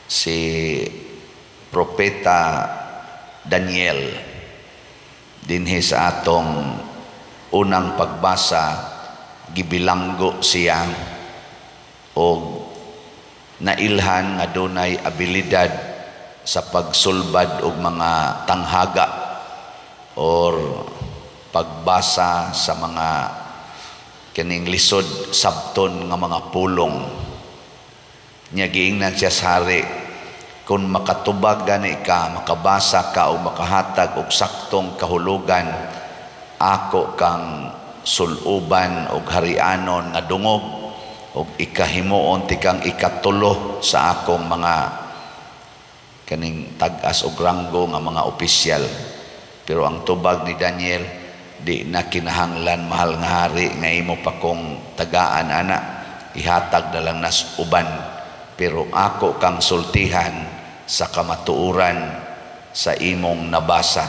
Si Propeta Daniel, dinhi sa atong unang pagbasa, gibilanggo siya og nailhan nga dunay abilidad sa pagsulbad og mga tanghaga or pagbasa sa mga kining lisod sabton nga mga pulong. Nya giingnan siya sa hari, "Kung makatubag gani ka, makabasa ka o makahatag og saktong kahulugan, ako kang suluban og harianon nga dungog og ikahimuon tikang ikatulo sa akong mga kaning tag-as og ranggo nga mga opisyal." Pero ang tubag ni Daniel, "Di na kinahanglan, mahal nga hari, nga imo pa kong tagaan ana, ihatag na lang nas uban, pero ako kang sultihan sa kamatuoran sa imong nabasa."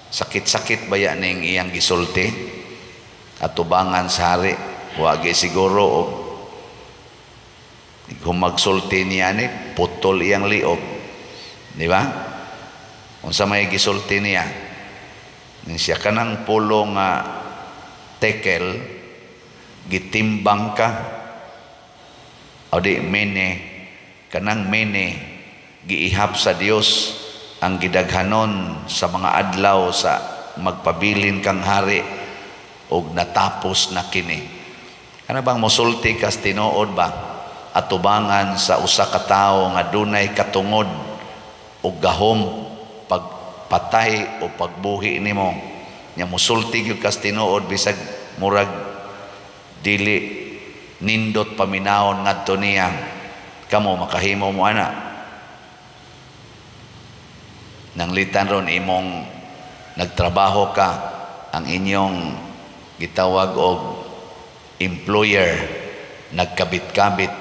Sakit-sakit baya ning iyang gisulti atubangan sa hari? Wagi siguro og kung magsulti niya ni putol iyang liog, di ba? Unsa may gisulti niya? Ning siya, kanang pulo nga tekel, gitimbang ka o di mene, kanang mene, giihap sa Dios ang gidaghanon sa mga adlaw sa magpabilin kang hari og natapos na kini. Kana bang mosulti kas tinuod ba atubangan sa usa ka tawo nga dunay katungod og gahom pagpatay o pagbuhi nimo, nya mosulti gyud kas tinuod bisag murag dili nindot paminawon ngadto niya? Kamo, makahimo mo ana? Nanglitan ron imong nagtrabaho ka, ang inyong gitawag og employer nagkabit-kabit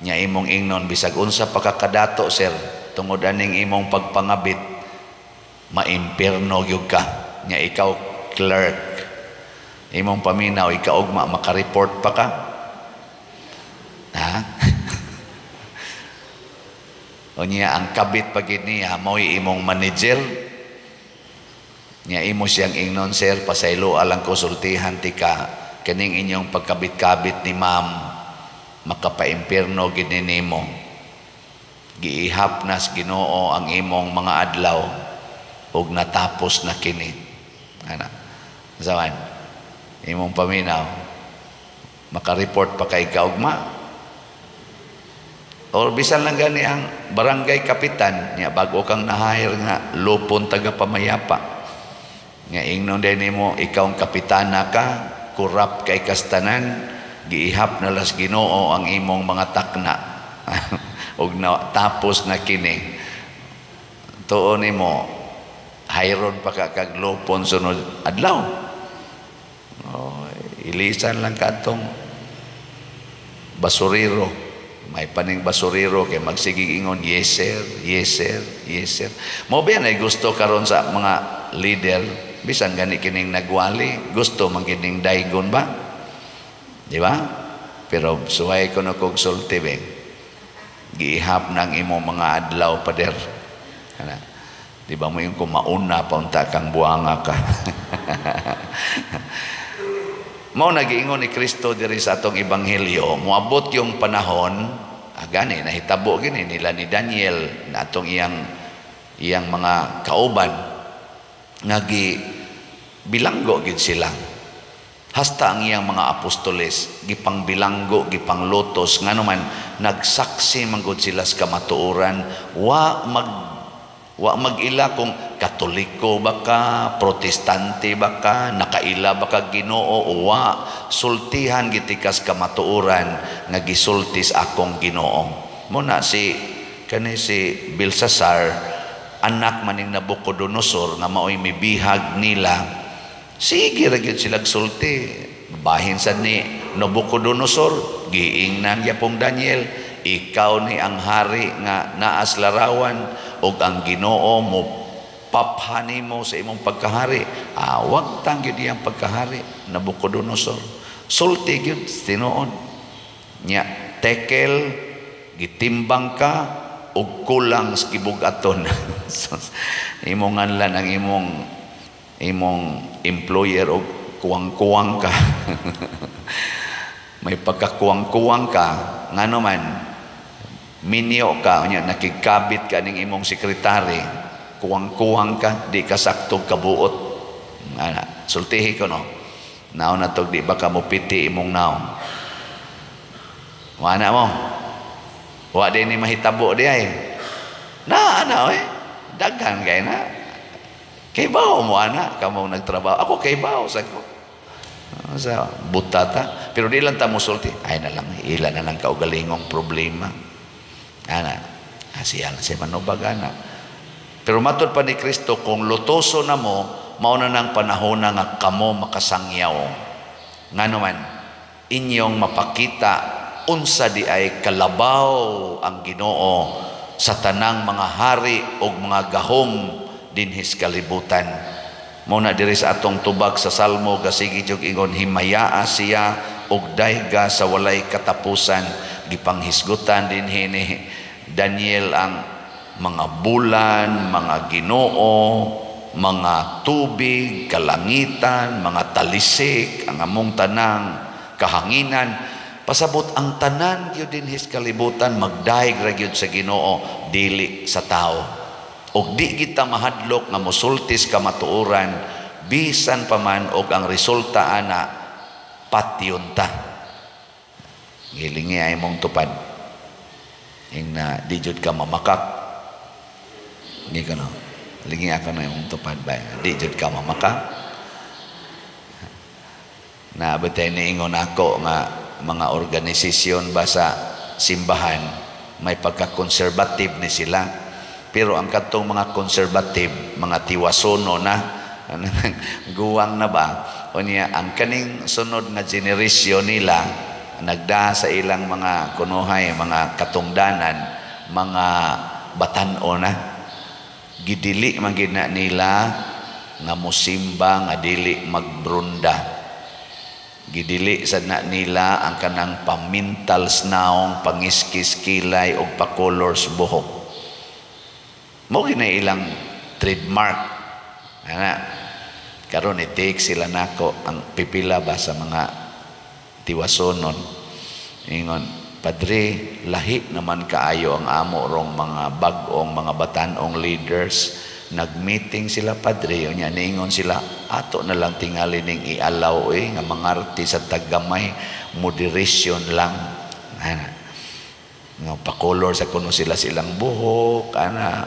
nya, imong ingnon, "Bisag unsa pa ka kadato, sir, tungod aning imong pagpangabit, maimpierno gyud ka." Nya ikaw clerk, imong paminaw ikaugma, maka-report pa ka, ha? O niya, ang kabit pa gid niya mao'y imong manager. Nya imo siyang ingnon, "Sir, pasaylo alang ko, sultihan tika, kaning inyong pagkabit-kabit ni ma'am, makapaimpierno gid nimo. Giihap nas Ginoo ang imong mga adlaw ug natapos na kini." Ana sawan imong paminaw, maka-report pa kay kaugma? Or bisan lang gani ang barangay kapitan niya, bago kang na-hire nga lupon taga pamayapa nga ingnon din nimo, "Ikaw ang kapitana ka, kurap kay kastanan, giihap na las Ginoo ang imong mga takna ug natapos na kini." Tuo nimo, hayron pa ka kag lupon sunod adlaw? Oh, ilisan lang kadtong basurero. May paning basurero kay magsigig ingon, "Yes sir, yes sir, yes sir." Mo ba ay gusto karon sa mga leader, bisan gani kining nagwali, gusto man kining daygon ba, di ba? Pero suway ko na kog sulti be, giihap ng imong mga adlaw, pader. Ana, di ba mo yung kumauna pa unta kang buanga ka? Mao nagiingon ni Kristo diri sa atong ebanghelyo, moabot yung panahon, gani nahitabo gini nila ni Daniel na atong iyang iyang mga kauban nga gi bilanggo gid sila. Hasta ang iyang mga apostoles gipangbilanggo, gipanglutos, ngano man nagsaksi man gud sila sa kamatuoran. Wa mag-ila kung Katoliko ba ka, Protestante ba ka, nakaila ba ka Ginoo o wa, sultihan gitikas kamatuoran nga gisultis akong Ginoo. Muna si kani si Belsasar, anak maning Nabucodonosor nga maoy mibihag nila, sige ra gyud sila sulti. Bahin sad ni Nabucodonosor, giingnan gyapong Daniel, "Ikaw ni ang hari nga naas larawan ug ang Ginoo mo paphani mo sa imong pagkahari." Wag tang gyud iyang pagkahari, Nabucodonosor. Sulti gyud tinuod. Nya tekel, gitimbang ka. og kulang sa gibugaton. Imong nganlan ang imong imong employer og kuwang-kuwang ka. May pagkakuwang-kuwang ka, ngano man minyo ka, unya nakigkabit ka ning imong sekretary, kuwang-kuwang ka, di ka sakto kabuot. Ana, sultihi ko, no. Naon na tog di ba ka mupiti imong naong. Wala mo. Wa din ni mahitabo di ay. Na ana oy. Daghan kay na. Kay bawo mo ana kamo nagtrabaho. Ako kay bawo sa ko. Sa butata. Pero di lang ta musulti. Ay na lang, ila na lang kaugalingong problema. Ana, asiya lang si manubag ana. Pero matod pa ni Kristo, kung lutoso na mo, mao na nang panahon na nga kamo makasangyaw. Ngano man, inyong mapakita unsa di ay kalabaw ang Ginoo sa tanang mga hari og mga gahom dinhis kalibutan. Mao na diri sa atong tubag sa Salmo, gasigi jug ingon, himayaa siya og dayga sa walay katapusan. Gipanghisgutan dinhi ni Daniel ang mga bulan, mga Ginoo, mga tubig, kalangitan, mga talisik, ang among tanang kahanginan. Pasabot ang tanan gyud dinhis kalibutan magdayeg ra gyud sa Ginoo, dili sa tao. Og di kita mahadlok nga mosultis kamatuoran bisan pa man og ang resulta ana patyon ta. Gilingi ay mong tupad. Ing na di jud ka mamakak. Hindi ka no. Lingi ako na imong tupad ba. Di jud ka mamakak. Na batay niingon ako nga mga organisasyon ba sa simbahan may pagka-conservative ni sila. Pero ang katong mga conservative, mga tiwasono na, guwang na ba? O niya, ang kaning sunod nga generasyon nila, nagda sa ilang mga kunuhay, mga katungdanan, mga batan-o na, gidili man gid na nila nga musimba nga dili magbrunda. Gidili sad na nila ang kanang pamintal naong, pangiskis kilay og pakolors buhok. Mao gina ilang trademark. Ana, karon i-take sila nako ang pipila ba sa mga tiwasonon. Ingon, "Padre, lahi naman kaayo ang amo rong mga bag-ong mga batan-ong leaders. Nag-meeting sila, Padre, unya niingon sila, ato na lang tingali ning i-allow eh, nga mangarti sa taggamay, moderation lang." Ana, nga pakolor sa kuno sila silang buhok, ana,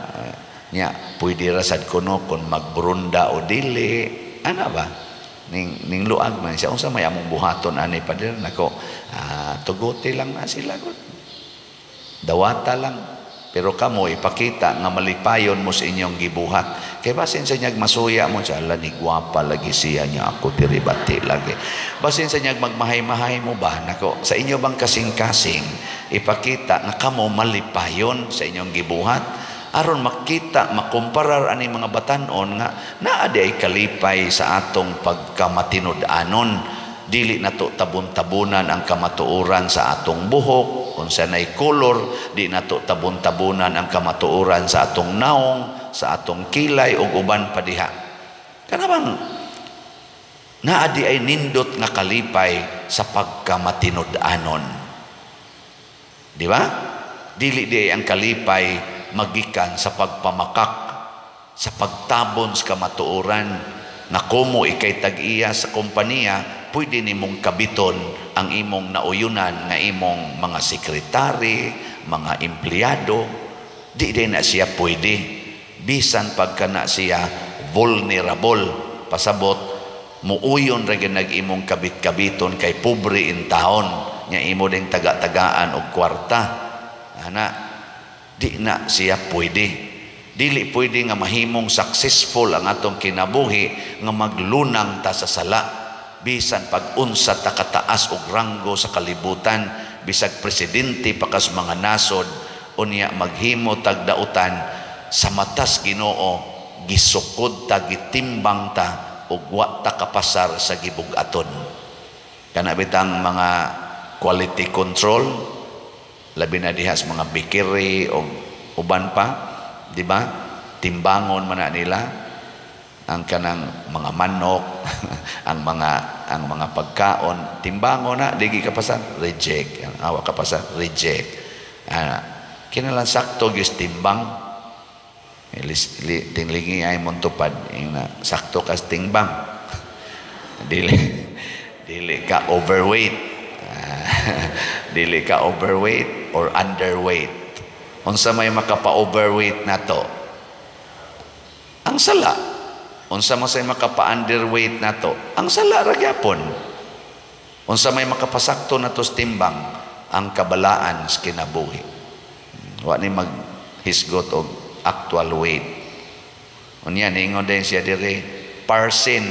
nya pwede ra sad kuno kung magbrunda o dili, ana ba? Ning ning luag man siya, "Unsa may among buhaton ani, Padre?" Nako, tuguti lang na sila gud. Dawata lang. Pero kamo ipakita nga malipayon mo sa inyong gibuhat. Kay basin sa niyag masuya mo siya, "Ala ni gwapa lagi siya niya, ako diri bati lagi." Basin sa niyag magmahay-mahay mo ba, nako, sa inyo bang kasing-kasing, ipakita nga kamo malipayon sa inyong gibuhat. Aron makita, makumparar ani mga batan-on nga naa di ay kalipay sa atong pagkamatinud-anon. Dili nato tabon-tabunan ang kamatuoran sa atong buhok, unsa nay kolor, di nato tabon-tabunan ang kamatuoran sa atong naong, sa atong kilay ug uban pa diha. Kana bang naa di ay nindot nga kalipay sa pagkamatinud-anon. Di ba? Dili di ay ang kalipay magikan sa pagpamakak, sa pagtabon sa kamatuoran nga kumo ikay tag-iya sa kompanya, pwede nimong kabiton ang imong nauyunan nga imong mga sekretary, mga empleyado. Di din na siya pwede. Bisan pagka na siya vulnerable. Pasabot, muuyon ra gyud nag imong kabit-kabiton kay pobre in taon nya imo ding taga-tagaan og kwarta. Ana, di na siya pwede. Dili pwede nga mahimong successful ang atong kinabuhi nga maglunang ta sa sala. Bisan pag unsa ta kataas og ranggo sa kalibutan, bisag presidente pa kas mga nasod, unya maghimo tag dautan sa matas Ginoo, gisukod ta, gitimbang ta ug wa ta kapasar sa gibug-aton. Kana bitang mga quality control, labi na diha sa mga bakery o uban pa, di ba? Timbangon man na nila ang kanang mga manok, ang mga pagkaon, timbangon na, di kapasar, reject. Ang awa kapasar, reject. Ah, kinahanglan sakto gyud timbang. Tinglingi ay mong tupad na sakto kas timbang, dili dili ka overweight, dili ka overweight or underweight. Unsa may makapa-overweight nato? Ang sala. Unsa man say makapa-underweight nato? Ang sala ra gyapon. Unsa may makapasakto nato sa timbang? Ang kabalaan sa kinabuhi. Wa ni maghisgot og actual weight. Unya ningon din siya dire, parsin,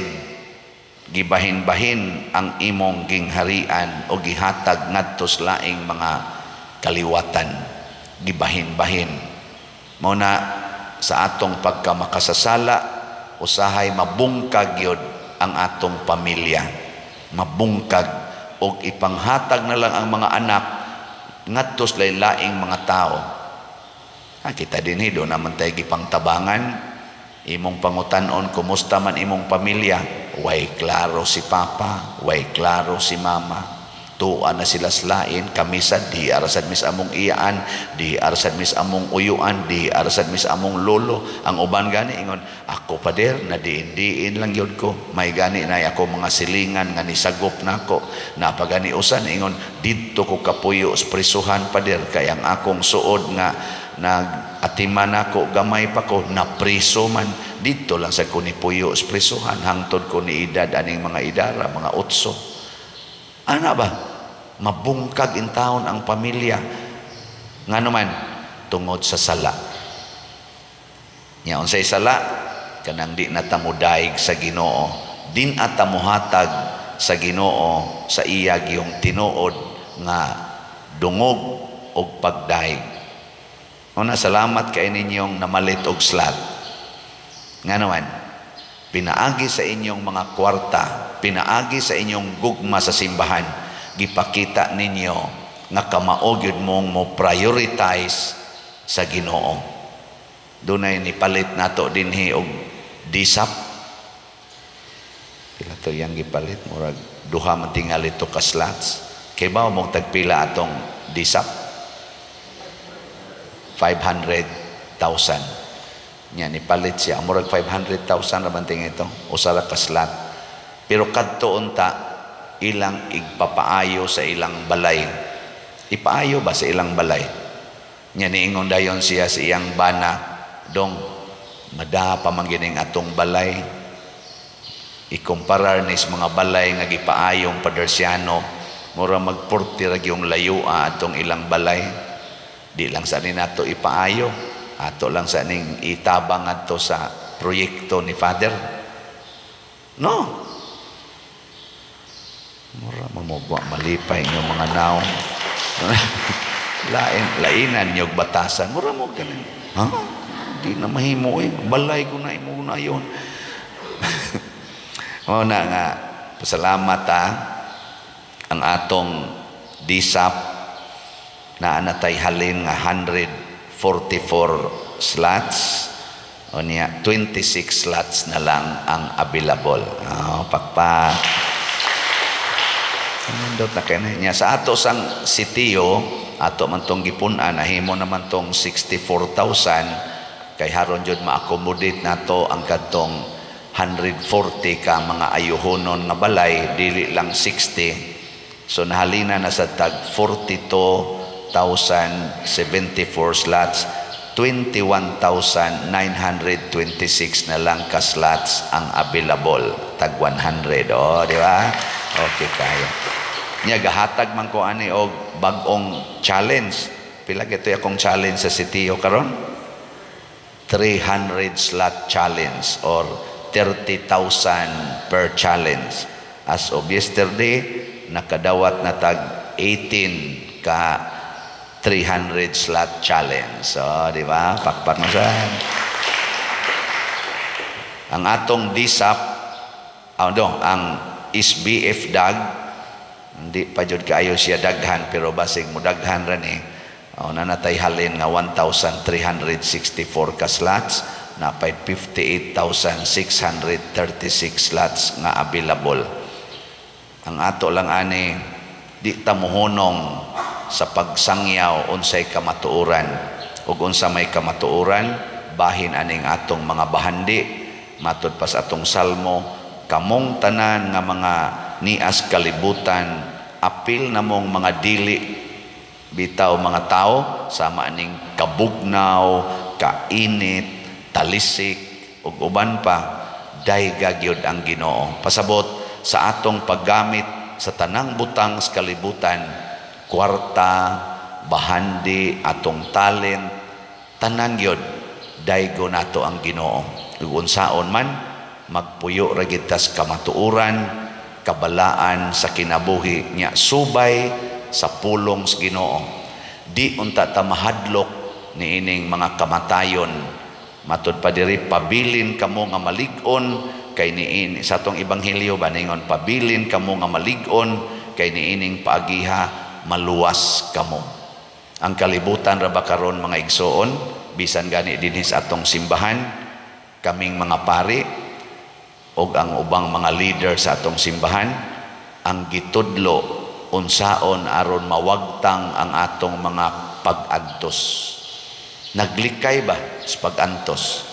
gibahin-bahin ang imong gingharian o gihatag ngadto sa laing mga kaliwatan. Gibahin-bahin. Mao na sa atong pagkamakasasala, usahay mabungkag yun ang atong pamilya, mabungkag og ipanghatag na lang ang mga anak ngadto sa laing mga tao. Ha, kita din do naman tayo gipangtabangan. Imong pangutanon, "Kumusta man imong pamilya?" Way klaro si papa, way klaro si mama, tuwa na sila slain. Kami sad di arasad mis among iyaan, di arasad mis among uyuan, di arasad mis among lolo. Ang uban gani ingon, "Ako, pader, na diin-diin lang yun ko. May gani na ako mga silingan nga nisagop nako." Napagani usan ingon, "Didto ko kapuyo sa prisuhan, pader, kay ang akong suod nga nag-atiman ako gamay pa ko, napriso man. Didto lang sa ko nipuyo sa prisuhan hangtod ko ni edad aning mga idara, mga 8." Ana ba? Mabungkag in taon ang pamilya. Ngano man? Tungod sa sala. Nya unsay sala? Kanang di na ta modaig sa Ginoo. Di na ta mohatag sa Ginoo sa iya gihong tinuod nga dungog og pagdaig. Una, salamat kay ninyong namalit og slot. Ngano man? Pinaagi sa inyong mga kwarta, pinaagi sa inyong gugma sa simbahan, gipakita ninyo nga kamao gyud mong mo prioritize sa Ginoo. Dunay nipalit nato dinhi og disap. Pila to yang gipalit? Murag duha man tingali to ka slots. Kay ba mo tagpila atong disap? 500,000. Nya nipalit siya. Murag 500,000 ra man tingin ito. Usa ra ka slot. Pero kadto unta ilang igpapaayo sa ilang balay. Ipaayo ba sa ilang balay? Nya niingon dayon siya sa iyang bana, "Dong, mada pa man gining atong balay. Ikumparar ni sa mga balay nga gipaayong Padersiano, mura magpurti ra gyung layoa atong ilang balay. Di lang sa ni nato ipaayo, ato lang sa ning itabang adto sa proyekto ni Father." No, mura mamugwa malipay inyong mga naong. Lain lainan niyog batasan, mura mo ganin. Ha, di na mahimo eh, balay ko na imo na yon. O na nga pasalamat ha, ang atong disap na natay halin nga 144 slots. O niya 26 slots na lang ang available. Oh, pakpak. Nindot na kay niya sa ato sang sitio, ato man tong gipun-an, nahimo naman tong 64,000 kay haron jud ma-accommodate nato ang kadtong 140 ka mga ayuhonon nga balay, dili lang 60. So nahalina na sa tag 42,074 slots, 21,926 na lang ka slots ang available, tag 100. Oh, di ba? Okay kayo. Nya gahatag man ko ani og bag-ong challenge. Pila gito akong challenge sa sitio karon? 300 slot challenge or 30,000 per challenge. As of yesterday, nakadawat na tag 18 ka 300 slot challenge. So, di ba? Pakpak mo sa ang atong DSAP, ano, ang SBF DAG, hindi pa jud kaayo siya daghan pero basig mo daghan ra ni. O, naa na tay halin nga 1,364 ka slots, napay 58,636 slots nga available. Ang ato lang ani, di ta mohunong sa pagsangyaw unsay kamatuoran. Ug unsa may kamatuoran, bahin aning atong mga bahandi. Matud pa sa atong salmo, kamong tanan nga mga nias kalibutan, apil namong mga dili bitaw mga tao, sama aning kabugnaw, kainit, talisik ug uban pa, dayga gyud ang Ginoo. Pasabot sa atong paggamit sa tanang butang sa kalibutan, kwarta, bahandi, atong talent, tanan gyud, daygo nato ang Ginoo. Ug unsaon man, magpuyo ra gyud tas kamatuoran, kabalaan sa kinabuhi nya subay sa pulong sa Ginoo. Di unta ta mahadlok niining mga kamatayon. Matud pa diri, pabilin kamo nga malig-on kay niini, sa atong ebanghelyo ba ningon, pabilin kamo nga malig-on kay niining paagiha maluwas kamo. Ang kalibutan ra ba karon, mga igsoon, bisan gani dinhi sa atong simbahan, kaming mga pari og ang ubang mga leader sa atong simbahan, ang gitudlo unsaon aron mawagtang ang atong mga pag-antos. Naglikay ba sa pag-antos?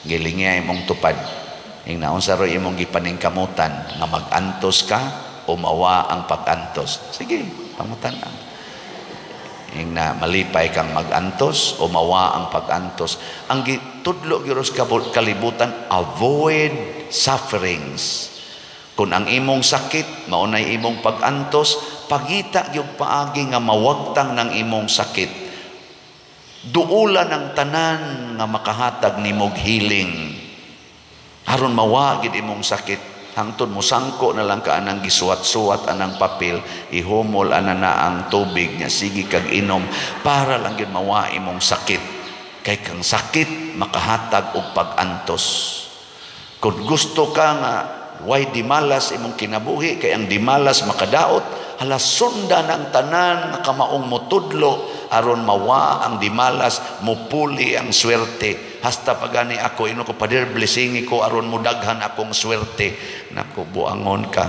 Gilingya imong tupad. Ingna unsa ro imong gipaningkamutan, nga mag-antos ka o mawa ang pag-antos? Sige, pangutan ang. Ingna malipay kang mag-antos o mawa ang pag-antos? Ang gitudlo gyud sa kalibutan, avoid sufferings. Kung ang imong sakit mao nay imong pag-antos, pangita gyud paagi nga mawagtang ng imong sakit. Duula ng tanan nga makahatag nimog healing aron mawa gid imong sakit, hangtod mosangko na lang ka anang gisuwat-suwat anang papel, ihumol ana na ang tubig nya sige kag inom para lang gyud mawa imong sakit, kay kang sakit makahatag og pag-antos. Kung gusto ka nga way dimalas imong kinabuhi, kay ang dimalas makadaot, hala, sundan ang tanan nga kamaong motudlo aron mawa ang dimalas, mupuli ang swerte. Hasta pagani ako ino ko, "Pader, blessing ko aron mudaghan akong swerte." Nako, buangon ka.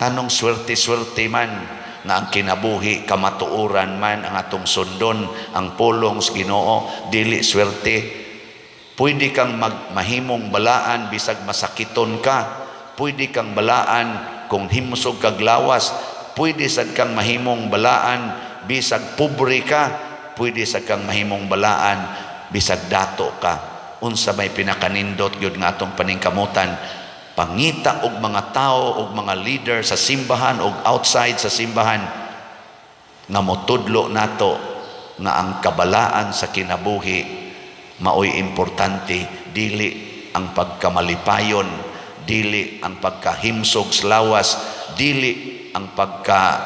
Tanong swerte-swerte man nga ang kinabuhi kamatuoran man ang atong sundon, ang pulong sa Ginoo, dili swerte. Pwede kang mahimong balaan bisag masakiton ka. Pwede kang balaan kung himsog kag lawas. Pwede sad kang mahimong balaan bisag pobre ka. Pwede sad kang mahimong balaan bisag dato ka. Unsa may pinakanindot gyud nga atong paningkamutan? Pangita og mga tao og mga leader sa simbahan og outside sa simbahan nga motudlo nato nga ang kabalaan sa kinabuhi maoy importante, dili ang pagkamalipayon, dili ang pagkahimsog sa lawas, dili ang pagka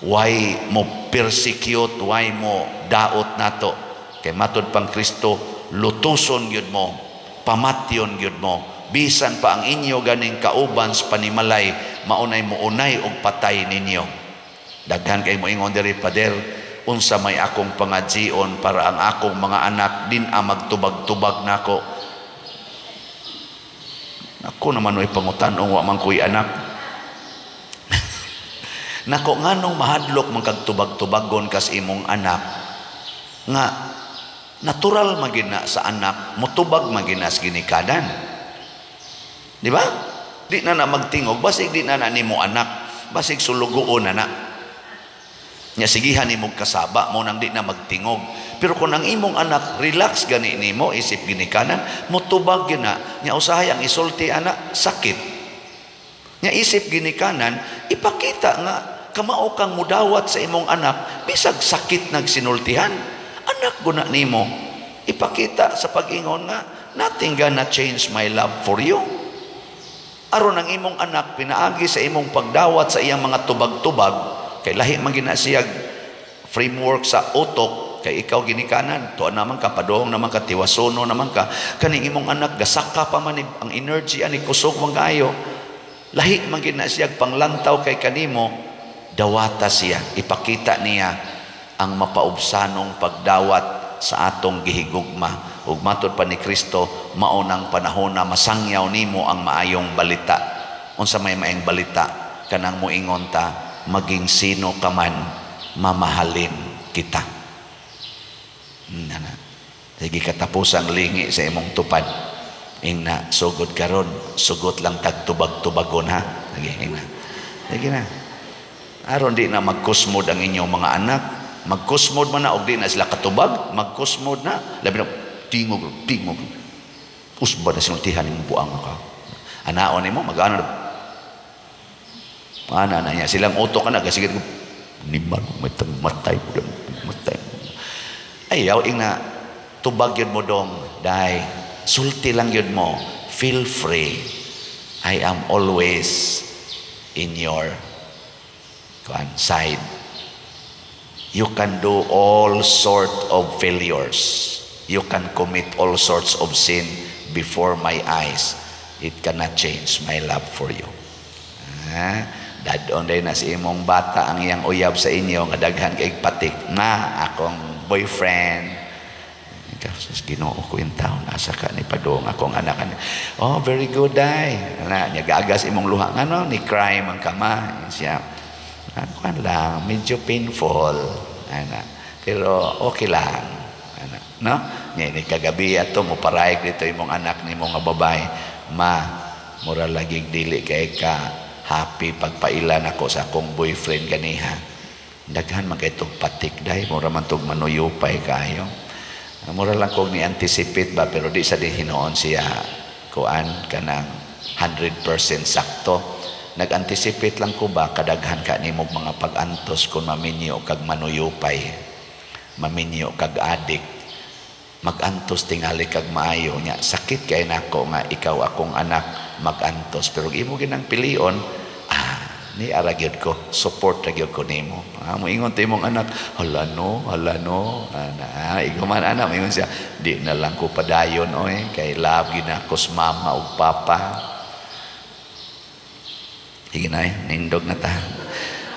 way mo persecute, way mo daot nato. Kay matud pang Kristo, lutuson gyud mo, pamatyon gyud mo, bisan pa ang inyo ganing kauban sa panimalay maunay mounay og patay ninyo. Daghan kay moingon diri, "Pader, unsa may akong pangadzion para ang akong mga anak din ang magtubag-tubag nako?" Ako naman oy pangutan-ong, wa man ko'y anak. Nako, nganong mahadlok man kag tubag-tubagon kas imong anak, nga natural magina sa anak mutubag magina sa ginikanan, di ba? Di na na magtingog, basig di na na nimo anak, basig sulugoon na na nya, sigihan nimo kasaba mo nang di na magtingog. Pero kung ang imong anak relax gani nimo isip ginikanan, mutubag gyud na nya. Usahay ang isulti ana, sakit nya. Isip ginikanan, ipakita nga kamao kang mudawat sa imong anak bisag sakit nagsinultihan. Anak guna nimo. Ipakita sa pag-ingon nga nothing gonna change my love for you, aron ang imong anak, pinaagi sa imong pagdawat sa iyang mga tubag-tubag, kay lahi man gina siyag framework sa utok, kay ikaw ginikanan tuwa naman ka, padong naman ka, tiwasono naman ka. Kaning imong anak gasaka pa man ang energy ani, kusog man kaayo, lahi man gina siyag panglantaw kay kanimo. Dawata siya, ipakita niya ang mapaubsanong pagdawat sa atong gihigugma. Ug matud pa ni Kristo, mao nang panahon na masangyaw nimo ang maayong balita. Unsa may maayong balita? Kanang moingon ta, maging sino ka man, mamahalin kita. Ana. Sige, katapusang lingi sa imong tupad. Ingna, sugod karon, sugot lang tagtubag-tubagon ha. Sige, ingna. Sige na. Aron di na magkusmod ang inyong mga anak. Magkusmod man na og di na sila katubag, magkusmod na. Labi na tingog, tingog. Usba na sinultihan imong buang ka. Anaon nimo magano. Ana na niya silang utok ka na kasi niman may matay mo, matay. Ayaw ingna, tubag yun mo dong, dai sulti lang yun mo, feel free. I am always in your kuan side. You can do all sort of failures. You can commit all sorts of sin before my eyes. It cannot change my love for you. Ah, dad-on na si imong bata ang iyang uyab sa inyo nga daghan kay patik na akong boyfriend. Sus, Ginoo ko yung taon asa ka ni padung akong anak. Oh, very good day. Ana nya gagas imong luha ngano ni cry man ka ma siya. Kuan lang, medyo painful. Ana. Pero okay lang. Ana, no? Nya ni kagabi ato mo parayag dito imong anak nimo nga babae. Ma, mura lagi dili kay ka happy pagpaila nako sa akong boyfriend ganiha. Daghan man kay tog patik day, mura man tog manuyupay kayo. Mura lang kog ni anticipate ba, pero di sa di hinuon siya kuan kanang 100% sakto. Nag-anticipate lang ko ba kadaghan ka nimo mga pag-antos kung maminyo kag manuyupay, maminyo kag adik, magantos tingali kag maayo nya. Sakit kay nako nga ikaw akong anak magantos, pero imo ginang pilion, ah, ni ara gyud ko, support ra gyud ko nimo. Ah, moingon to imong anak, "Hala no, hala no." Ana, ikaw man ana, moingon siya, "Di na lang ko padayon oy, kay love gyud nako sa mama ug papa." Sige na, nindog na ta.